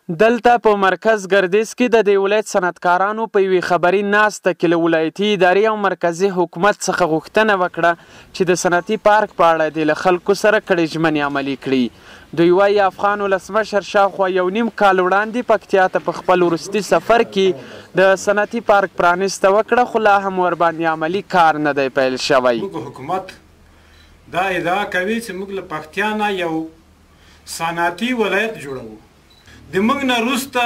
دلته په مرکز ګردیز کې د دې ولایت صنعتکارانو په یوې خبري ناسته کې له ولایتي ادارې او مرکزي حکومت څخه غوښتنه وکړه چې د صنعتي پارک په اړه دې له خلکو سره کړې ژمنې عملي کړي. دوی وايي، افغان ولسمشر شاوخوا یو نیم کال وړاندې پکتیا ته په خپل وروستي سفر کې د صنعتي پارک پرانیسته وکړه، خو لا هم ورباندې عملي کار نه دی پیل شوی. موږ حکومت دا ادعا کوي چې موږ له پکتیا نه یو صنعتي ولایت جوړوو. د موږ نه وروسته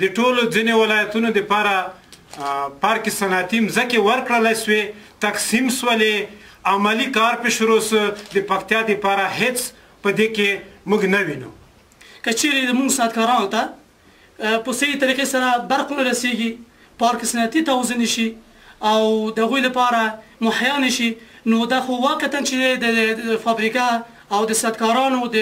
د ټولو ځینې ولایتونو دپاره پارک صنعتي مځکې ورکړلی سوې، تقسیم سولې، عملي کار پې شروع سو، د پکتیا دپاره هیڅ په دې کې موږ نه وینو. که چیرې د موږ صنعتکارانو ته په صحیح طریقې سره برق ونه رسیږي، پارک صنعتي توزیع نه شي او د هغوی لپاره مهیا نه شي، نو دا خو واقعا چې د فابریکه او د صنعتکارانو د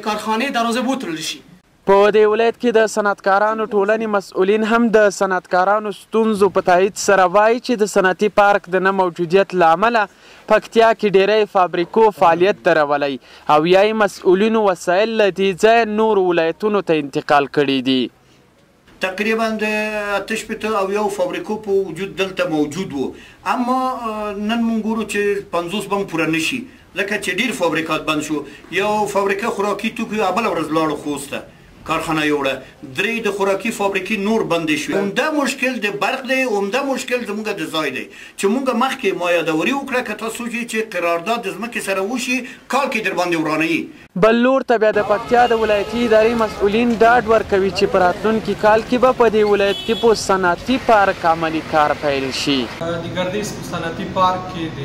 کارخانې دروازه به وتړل شي. په دې ولایت کې د صنعتکارانو ټولنې مسؤلین هم د صنعتکارانو ستونزو په تایید سره وايي چې د صنعتي پارک د نه موجودیت له امله پکتیا کې ډیری فابریکو فعالیت درولی او یا یې مسؤلینو وسایل له دې ځایه نورو ولایتونو ته انتقال کړي دي. تقریبا د 68 او یو فابریکو په وجود دلته موجود وو، اما نن مونږ ګورو چې 50 به هم پوره نه شي، ځکه چې ډیر فابریکات بند شو. یو فابریکه خوراکي توکي بله ورځ لاړو خوست ته کارخانه یوړه، درې د خوراکي فابریکې نور بندې شوې. عمده مشکل د برق دی، عمده مشکل زموږ د ځای دی چې مونږ مخکې ما یادوري وکړه، که تاسو چې قرارداد د ځمکې سره وشي کال کې در باندې ورانوي. بل لور ته بیا د پکتیا د ولایتي ادارې مسؤلین ډاډ ورکوي چې په راتلونکي کال کې به په دې ولایت کې په صنعتي پارک عملي کار پیل شي. د ګردیز په صنعتي پارک کې د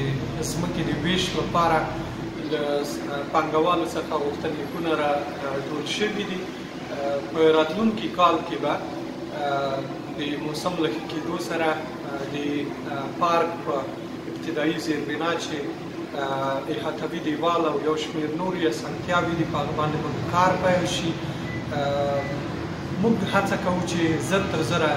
ځمکې د ویش لپاره له پانګوالو څخه غوښتنلیکونه را ټول شوي دي. په راتلونکي کال کې به د موسم له ښه کېدو سره د پارک په ابتدایي زیربنا چې احاطوي دیوال او یو شمېر نورې اسانتیاوې دي په هغه باندې به کار پیل شي. موږ هڅه کوو چې زر تر زره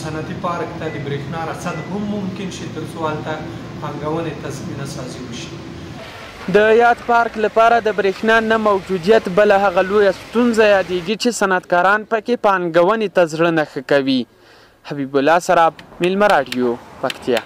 صنعتي پارک ته د برېښنا رسد هم ممکن شي تر څو هلته پانګونې ته زمینه سازي وشي. د یاد پارک لپاره د برېښنا نه موجودیت بله هغه لویه ستونزه یادېږي چې صنعتکاران پکې پانګونې ته زړه نه ښه کوي. حبیب الله سراب، میلمه راډیو، پکتیا.